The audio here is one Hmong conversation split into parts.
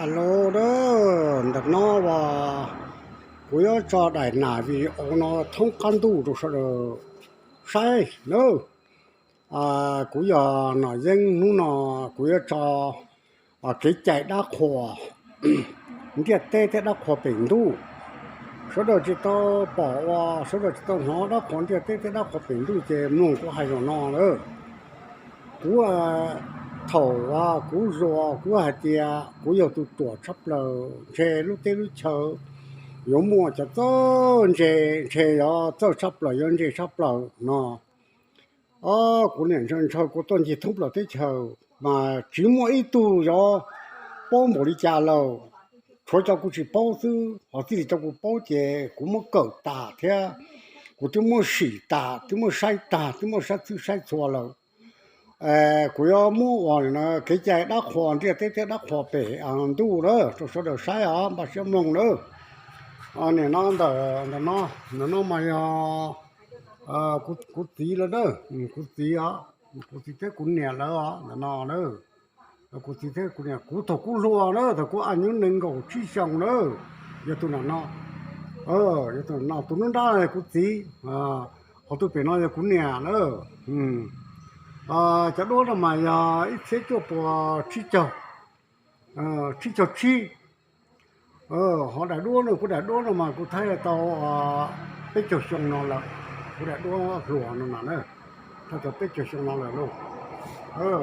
Hello, ntawm no as, kuv yuav tso daim video no thoob qab ntuj rau sawv daws saib nawb. Kuv yog Nom Yeeb, hnub no kuv yuav tso kev cai dab qhuas ntiaj teb thiab dab qhuas pem ntuj. Sawv daws tsis tau pom uas sawv daws tsis tau hnov dab qhuas ntiaj teb thiab dab qhuas pem ntuj ces mloog kuv hais zaum no lawm. Kuv, thaum kuv zuas kuv hais tias kuv yog tus ruam tshaj plaws, ntshe lub teb lub chaw yuav muaj cov txawj ntse, ntshe yuav txawj tshaj plaws, yuav ntse tshaj plaws no. Kuv niam ntshaw ntshaw kuv tuaj ncig thoob plaws teb chaws mas tsis muaj ib tug yuav paub npaum li cas lawm, tshuav cov kuv tsis paub xwb, ho txij li cov kuv paub ces kuv muab kawm tas thiab kuv twb muab sim tas, twb muab saib tag, twb muab saib txhwb saib txhua lawm. Kuv yuav muab ua kev cai dab qhuas ntiaj teb thiab dab qhuas pem ntuj na rau sawv daws saib os, npaj siab mloog nawb. Nim no ntawm, ntawm no, ntawm no mas yog kuv txiv lawm na, kuv txiv os, kuv txiv thiab kuv niam lawv os, ntawm no na. Kuv txiv thiab kuv niam, kuv thaum kuv hluas na, thaum kuv a nyuv nees nkaum tsib xyoos na, yog tus no, yog tus no, tus nruab nrab kuv txiv, ho tus pem no yog kuv niam na. Cov duab no mas yog ib txhiab cuaj puas tsib caug, tsib caug tsib. Ho daim duab no, kuv daim duab no mas kuv thaij tau peb caug xyoo no lawm, kuv daim duab hluas no na, thaij tau peb caug xyoo no lawm lauj.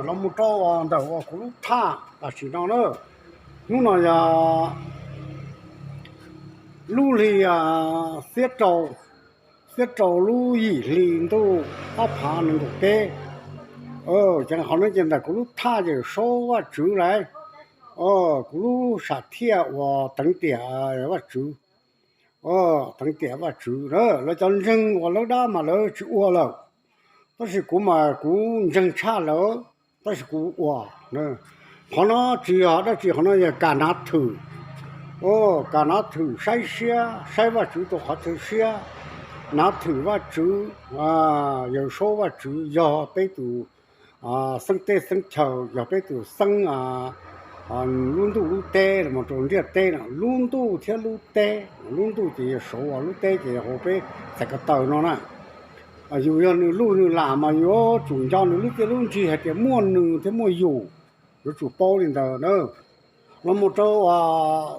Los mus rau ntawm uas kuv lub thaj tam sim no na, hnub no yog lub hli xiab rau, xiab rau lub yim hli ntuj ob phav nees nkaum peb. Ces qhov no ces ntawm kuv lub thaj Yawm Saub Vajtswv lauj, kuv lub sam thiaj uas teev tiam Vajtswv, teev tiam Vajtswv. Lawv cov ntseeg uas lawb dab mas lawv tsis ua lawm, tab sis kuv mas kuv ntseeg tshaj lawm, tab sis kuv ua. Qhov no tsis yog dab tsi, qhov no yog kam nav thwm, kam nav thwm saib siab, saib Vajtswv rau qhov chaw siab, nav thwm Vajtswv, Yawm Saub Vajtswv yog peb tus xeeb teb xeeb chaw, yog peb tus xeeb lub ntuj lub teb los rau ntiaj teb no, lub ntuj thiab lub teb. Lub ntuj ces yog Saub, lub teb ces yog hauv peb txhais ko taw no na. Yus yog nws luj nws lam mas yuav tsum nco nws lub txiaj lub ntsig hais tias muaj nws thiab muaj yus, yuav tsum paub li ntawd na. Los mus rau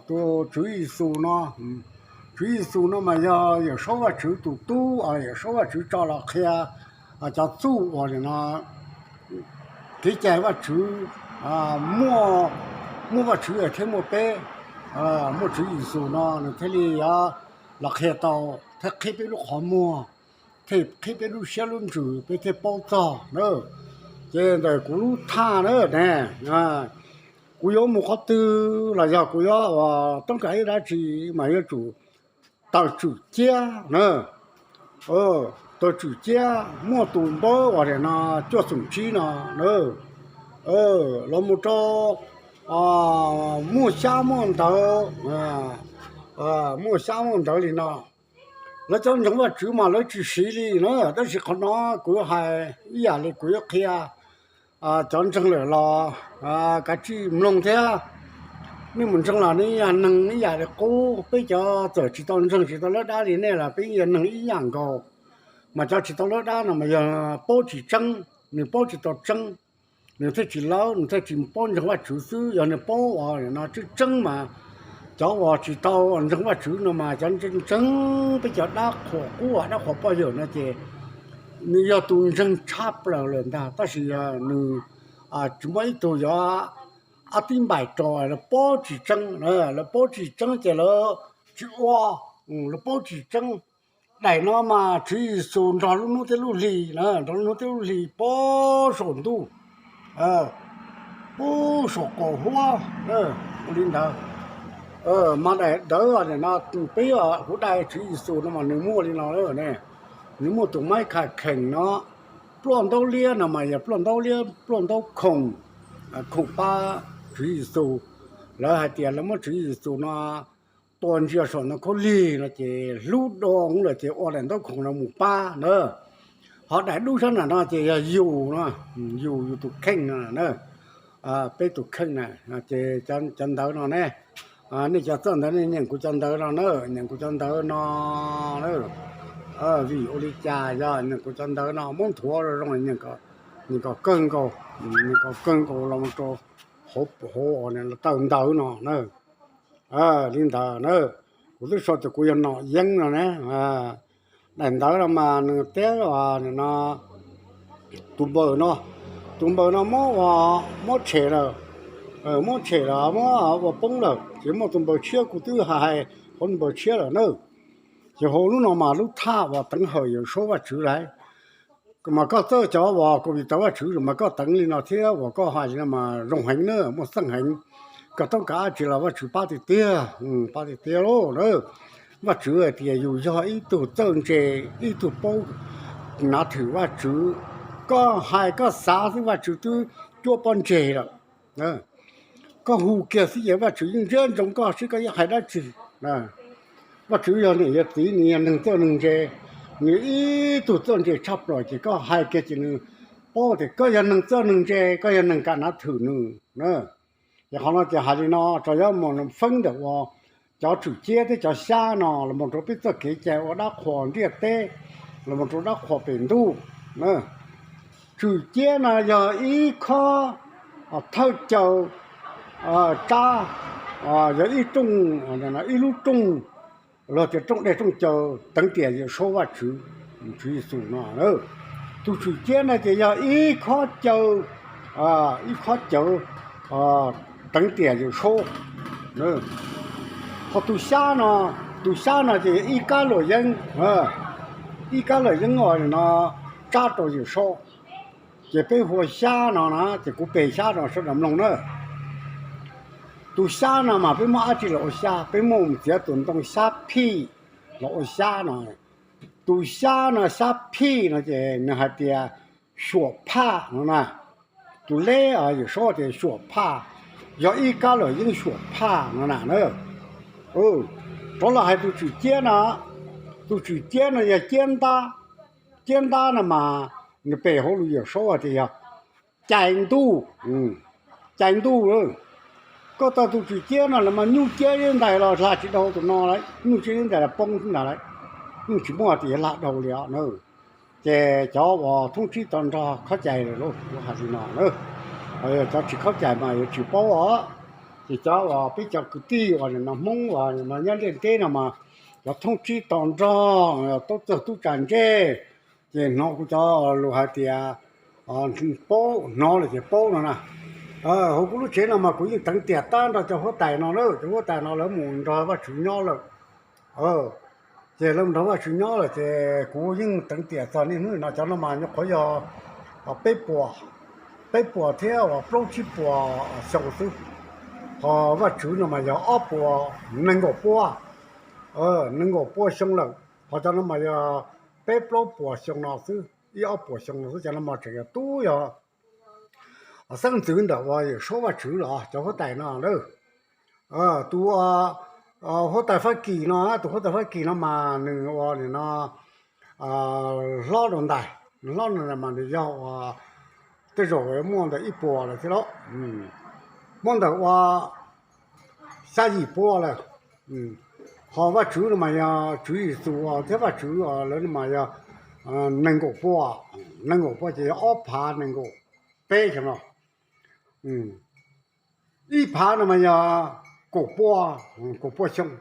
tus Tswv Yexus no, Tswv Yexus no mas yog Yawm Saub Vajtswv tus tub, Yawm Saub Vajtswv tso los qhia cov txuj uas no kev cai Vajtswv, muaj, muaj Vajtswv thiab muaj peb, muaj Tswv Yexus no nws thiaj li los qhia tau, thiaj qhib peb lub qhov muag, thiaj qhib peb lub siab lub ntsws, peb thiaj paub txog na. Ces ntawm kuv lub thaj na ne, kuv yuav mus qhov twg los yog kuv yuav ua toob kas ib dab tsi mas yuav tsum taws tswm ciab na, taws tswm ciab, muaj tus npawb uas no cuaj xoom tsib no na, los mus rau muaj xyab muaj ntawv, muaj xyab muaj ntawv li no. Lawv cov ntseeg Vajtswv mas lawv tsis siv li na, tab sis qhov no kuv yuav hais ib yam li kuv yuav qhia cov ntseeg lawm los kav tsij mloog thiab. Nej mus ntseeg los nej yog neeg ib yam li qub, peb cov txawm tsis tau ntseeg tsis tau lawb dab li nej los peb yog neeg ib yam nkaus. Mas cov tsis tau lawb dab no mas yog paub tsis tseeb, nws paub tsis tau tseeb, nws thiaj tsis lawb, nws thiaj tsis paub ntseeg Vajtswv xwb. Yog nws paub uas no tseeb tseeb mas cov uas tsis tau ntseeg Vajtswv no mas cov ntseeg peb cov dab qhuas qub, dab qhuas poj yawm no ces nws yog tus ntseeg tshaj plaws lawm ntag, tab sis yog nws tsis muaj ib tug yuav ab tib npaim rau, lawv paub tsis tseeb, lawv paub tsis tseeb ces lawv tsis ua, lawv paub tsis tseeb. Daim no mas Tswv Yexus nrog lub hnub thiab lub hli, nrog lub hnub thiab lub hli puag saum ntuj, puag saum qaum huab, ua li ntawd. Mas daim ntawd no peb, kuv daim Tswv Yexus no mas nws muaj li no ne, nws muaj tus maib kham kheem no, pluaj ntaub liab no mas yog pluaj ntaub liab, pluaj ntaub khoom, khoom pab Tswv Yexus. Lawv hais tias lawv muab Tswv Yexus no tua ntsia saum ntoo khaub lig no ces hlub do lawm ces ua daim ntaub khoom no mus pab na. Ho daim dub sab nram no ces yog yus no, yus, yus tus kheej no na. Peb tus kheej na, ces cov ntawv no ne, nej cov txawj ntawv nej nyeem kuv cov ntawv no na, nyeem kuv cov ntawv no na. Vim ua li cas yog nyeem kuv cov ntawv no muab nthuav zoo zoo, nyeem kom kawg nkaus, nyeem kom kawg nkaus los rau hauv taw ntawv no na. Li ntawd na, kuv twb sau tias kuv yog Nom Yeeb no ne. Daim ntawv no mas nws teb no, tus npawg no, tus npawg no muab ua, muab tshem lawm, muab tshem los muab ua poob lawm, ces muaj tus npawg tshiab, kuv twb hais hauv npawg tshiab lawm na. Ces hauv lub no mas lub thaj uas teev hawm Yawm Saub Vajtswv lawm. Mas koj txawj cov uas COVID tau Vajtswv mas koj teev li no thiab uas koj hais li no mas zoo heev na, muaj txeej heev. Koj toob kas dab tsi los Vajtswv pab tiag tiag, pab tiag tiag lauj na. Vajtswv hais tias yus yog ib tug txawj ntse, ib tug paub nav thwm Vajtswv, koj hais koj xav xwb Vajtswv twb cuab pob ntseg lawm. Koj hu kiag xwb ces Vajtswv yeej ntsia ntsoov koj seb koj yuav hais dab tsi. Vajtswv yog niam yog txiv, nws yog neeg txawj neeg ntse, nws ib tug txawj ntse tshaj plaws ces koj hais kiag ces nws paub tias koj yog neeg txawj neeg ntse, koj yog neeg kam nav thwm nws. Ces qhov no ces hais li no, tso yuav mus feeb ntawm uas cov tswm ciab thiab cov xyab no los mus rau peb txoj kev cai ua dab qhuas ntiaj teb, los mus rau dab qhuas pem ntuj. Tswm ciab no yog ib khob thawj caw tsab, yog ib rooj, ib lub rooj, los tias rooj dej rooj cawv teev tiam Yawm Saub Vajtswv, Tswv Yexus no. Tus tswm ciab no ces yog ib khob cawv, ib khob cawv teev tiam Yawm Saub. Ho tus xyab no, tus xyab no ces yog ib kab luam yeeb, ib kab luam yeeb uas no tsab rau Yawm Saub. Ces peb hu ua xyab no na, ces kuv pem xyab no sawv daws mloog na. Tus xyab no mas peb muab dab tsi los ua xyab? Peb muab mus txiav tus ntoo xyab phij los ua xyab no. Tus xyab no, xyab phij no ces nws hais tias xyuam phaj no na. Tus leb Yawm Saub tias xyuam phaj, yog ib kab luam yeeb xyuam phaj no na na. Rov los hais tus tswm ciab no, tus tswm ciab no yog ciab ntab. Ciab ntab no mas nws pem hauv lus Yawm Saub hais tias yog cai ntuj, cai ntuj. Koj tau tus tswm ciab no los mas nyuj ciab ib ntais los hla tsis dhau tus no lawm, nyuj ciab ib ntais los poob ntag lawm, yeej tsis muaj tias hla dhau li os na. Ces cov uas thoob tsib to nrog khaub cai lawm lauj, kuv hais li no na. Cov tsis khaub cai mas yuav tsis paub os. Ces cov uas peb cov kwv tij uas no Hmoob uas no nyob ntiaj teb no mas cov thoob tsib to nrog, tub txawg tub tsa ntsej, ces hnov kuv cov lus hais tias paub, hnov lawm ces paub no na. Hauv kuv lub tsev no mas kuv yeej teev tiam tab nrog cov huab tais no na, cov huab tais no lawv mus nrog Vajtswv nyob lawm. Ces lawv mus nrog Vajtswv nyob lawm ces kuv yeej teev tiam txog niaj hnub no. Cov no mas nyuam qhuav yog peb puas, peb puas thiab uas plaub tsib puas xyoo xwb. Ho Vajtswv no mas yog ob puas nees nkaum pua, nees nkaum pua xyoo lawm. Ho cov no mas yog peb plaub puas xyoo no xwb, ib ob puas xyoo no xwb. Cov no mas tseem yog tub yog xeeb ntxwv ntawm uas Yawm Saub Vajtswv los cov huab tais no na. Tus huab tais Fab Kis no, tus huab tais Fab Kis no mas nws ua nim no hlob rau ntais, nws hlob rau ntais mas nws yog uas tej zaum muaj ntawm ib puas lawm thiab lauj, muaj ntawm ua xya yim pua lawm. Ho Vajtswv no mas yog Tswv Yexus thiab Vajtswv lawv no mas yog nees nkaum pua, nees nkaum pua ces yog ob phav nees nkaum peb xyoo no. Ib phav no mas yog kaum pua, kaum pua xyoo.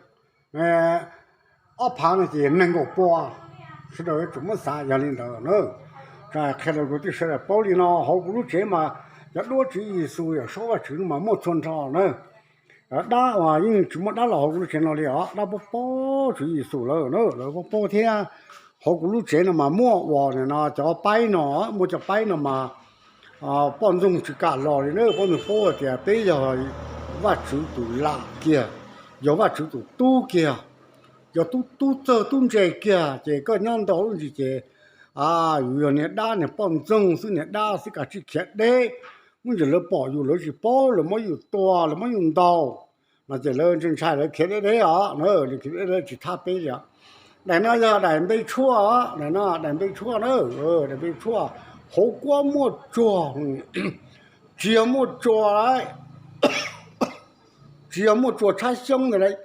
Ob phav no ces nees nkaum pua. Sawv daws yuav tsum muab xav yog li ntawd na. Qhia rau kuv tij sawv daws paub li no, hauv kuv lub tsev mas cov duab Tswv Yexus Yawm Saub Vajtswv no mas muaj txhua nrho na. Dab uas yeej tsis muaj dab los hauv kuv lub tsev no li os, dab paub paub Tswv Yexus lawm na, lawv paub paub thiab. Hauv kuv lub tsev no mas muaj uas nim no cov paib no, muaj cov paib no mas poj ntxoog tsis kam los li na, poj ntxoog paub hais tias peb yog Vajtswv tus lam kiag, yog Vajtswv tus tub kiag, yog tub tub txawg tub ntse kiag ces koj nyob ntau lub ntsis ces yus yog niag dab niag poj ntxoog xwb, niag dab xwb kav tsij khiav deb. Muaj ntsis lawv pom yus lawv tsis paub, lawv muab yus tua, lawv muab yus ntaus no ces lawv ntshai ntshai lawv khiav deb deb os, lawv khiav deb deb tsis thab peb li os. Daim no yog daim npe tshuaj, daim no daim npe tshuaj na, daim npe tshuaj hauv kuab muaj tsuag. tsis yog muaj tsuas, tsis yog muaj tsuas tshab xyoob ntawd,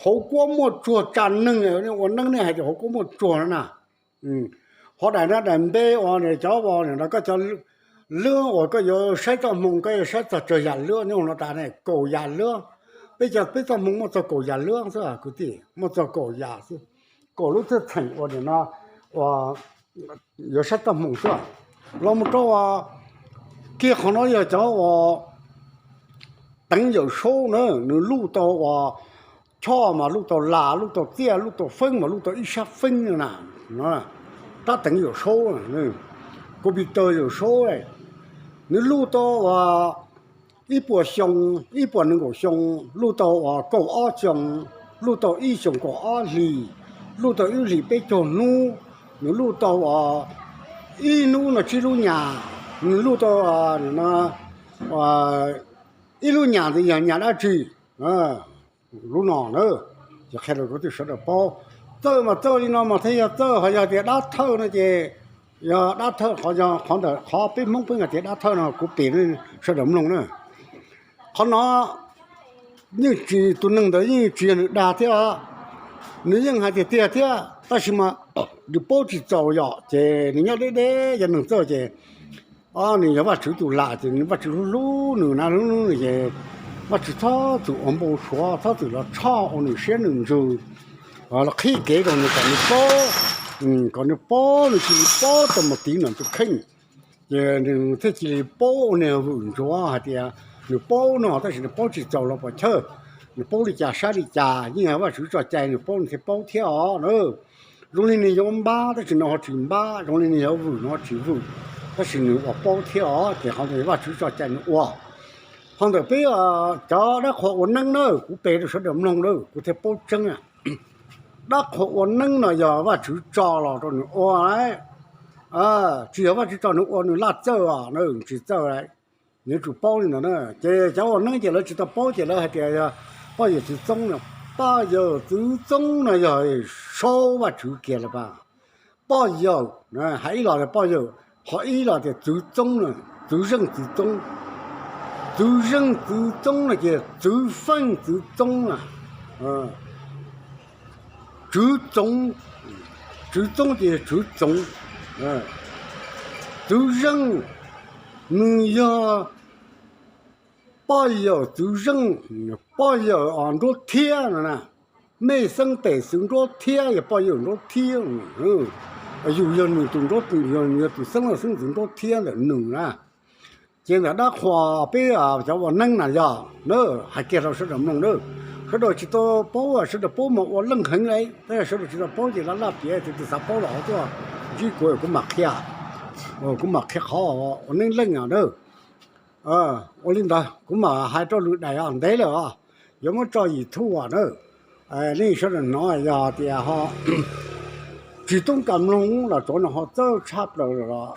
hauv kuab muaj tsuag tsa neeg. Ua neeb nej hais tias hauv kuab muaj tsuag no na. Qhov daim no daim npe uas cov uas no koj cov luab uas koj yuav saib txoj hmoo koj yuav saib txog tsawg yam luab nyob no tas ne, kaum yam luab. Peb cov peb txoj hmoo muaj txog kaum yam luab xwb kwv tij, muaj txog kaum yam xwb. Kaum lub txheej txheem uas nim no uas yuav saib txoj hmoo xwb. Los mus rau kiag qhov no yog cov uas teev Yawm Saub na, nws luj tau uas choj mas luj tau las, luj tau txiaj, luj tau feeb mas luj tau ib sab feeb na. Rab teev Yawm Saub, computer Yawm Saub, nws luj tau uas ib puas xyoo, ib puas nees nkaum xyoo, luj tau uas kaum ob xyoo, luj tau ib xyoos kaum ob hlis, luj tau ib hlis peb caug hnub, nws luj tau uas ib hnub no tsib lub nyam, nws luj tau ib lub nyam ntawd yog nyam dab tsi. Lub no na, ces qhia rau kwv tij sawv daws paub. Txawj mas txawj li no mas thiaj yog txawj, ho yog tias dab thawj no ces yog dab thawj, qhov yog qhov ntawm qhov peb Hmoob peb hais tias dab thawj no kuv piav sawv daws mloog na. Qhov no yeej tsis, tus neeg ntawd yeej tsis yog nws dag thiab, nws yeej hais tiag tiag thiab, tab sis mas nws paub tsis txaus yom, ces nws nyob deb deb yog neeg txawj ces nws yog Vajtswv tus lam ces nws Vajtswv hlub hlub nws na, hlub hlub nws ces Vajtswv txhob txwm ua npau suav, txhob txwm los tshoj ua nws siab nws ntsws, los qhib kev rau nws kom nws paub, kom nws paub, nws cia li paub tau mus tiv nws tus kheej. Ces nws thiaj cia li paub ua niag vwm ntsuav hais tias nws paub no tab sis nws paub tsis txaus los puas chawj, nws paub li cas saib li cas, yeej yog Vajtswv tso cai nws paub nws thiaj paub thiab os na. Zoo li nws yuav npab tab sis nws ho tsis npab, zoo li nws yuav vwm nws ho tsis vwm, tab sis nws ua paub thiab os, ces qhov ntawd Vajtswv tso cai nws ua. Qhov ntawm peb cov dab qhuas ua neeb na, kuv piav rau sawv daws mloog na kuv thiaj paub tseeb. Dab qhuas ua neeb no yog Vajtswv tso los rau nws ua, tsis yog Vajtswv tso nws ua nws laj txawj os, nws tsis txawj, nws yuav tsum paub li ntawd na. Ces cov ua neeb ces lawv tsis tau paub ces lawv hais tias yog poj yawm txwv txoob no. Poj yawm txwv txoob no yog Saub Vajtswv kiag los pab. Poj yawm, hais ib los tias poj yawm, qhov ib los tias txwv txoob, txwv zeej txwv txoob. Txwv zeej txwv txoob no ces txwv feej txwv txoob na. Tswv txoov, tswv txoob ces tswv txoov. Txwv zeej, nws yog poj yawm txwv zeej, poj yawm os nruab thiab no na. Mej xeeb pem xwv nruab thiab yog poj yawm nruab thiab. Yus yog nws tus nruab, yog tus xeeb laus xeeb ntxwv nruab thiab ntawm nws na. Ces ntawm dab qhuas peb cov ua neeb na yog na, hais kiag rau sawv daws mloog na. Sawv daws tsis tau paub, sawv daws paub mas ua leej heev li, tab sis sawv daws tsis tau paub ces laj laj piav, tus twg xav paub los ho tuaj ntsib kuv, kuv mam qhia, kuv mam qhia qhov ua neeb leej na. Ua li ntawd kuv mam hais rau lwm daim os, ntev lawm os, yuav muab tso YouTube na. Nej sawv daws hnov yog tias ho tsis toob kas mloog los tsuav no ho txawj tshaj plaws los,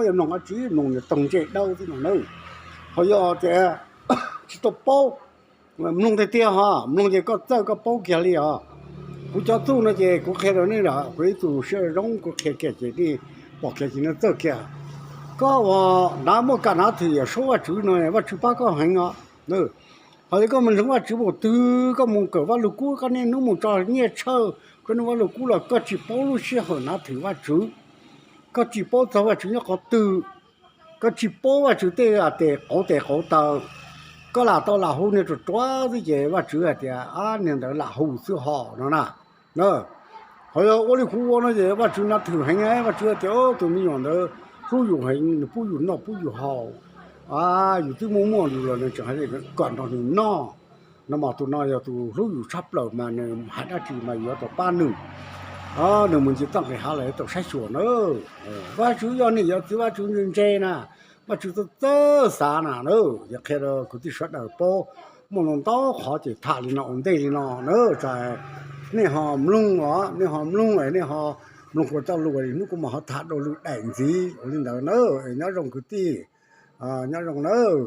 yog mloog dab tsi mloog niag toog ntsej dawb xwb no na. Ho yog tias tsis tau paub, mloog tiag tiag ho, mloog ces koj txawj koj paub kiag li os. Kuv cov txuj no ces kuv qhia rau nej lawm, kuv ib tug siab zoo kuv qhia kiag ces nej pom kiag ces nej txawj kiag. Koj uas nav muaj kam nav thwm Yawm Saub Vajtswv no Vajtswv pab koj heev os. Ho yog koj mus ntseeg Vajtswv npaum twg, koj mus kawm Vaj Lug Kub, koj niaj hnub mus tso nyiaj tshawj koj niag Vaj Lug Kub los koj tsis paub lub sij hawm nav thwm Vajtswv, koj tsis paub txog Vajtswv nyob qhov twg, koj tsis paub Vajtswv tej tes qauv tes qauv taw, koj lam tau lam hu niag ruam ruam xwb ces Vajtswv hais tias ab niag ntawd lam hu xwb ho no na. Ho yog ua li kuv ua no ces Vajtswv nav thwm heev, Vajtswv hais tias tus me nyuam ntawd hlub yus heev, nws pub yus noj pub yus haus, yus twb muaj muaj lus los nws tseem hais kom nrog nws noj. No mas tus no yog tus hlub yus tshaj plaws mas nws hais dab tsi mas yuav tau pab nws. Nws mus ncig txoj nqis hav los yuav tau saib xyuas na. Vajtswv yog niam yog txiv, Vajtswv ntse ntse na, Vajtswv txawj txawj xav na na. Yog qhia rau kwv tij sawv daws paub, muaj ntau ntau qhov ces tham li no ua ntej li no na. Tsa nej ho mloog os, nej ho mloog, nej ho mloog kuv cov lus hnub kuv mam ho tham dua lwm daim ntxiv ua li ntawd na. Nyob zoo kwv tij, nyob zoo nawb.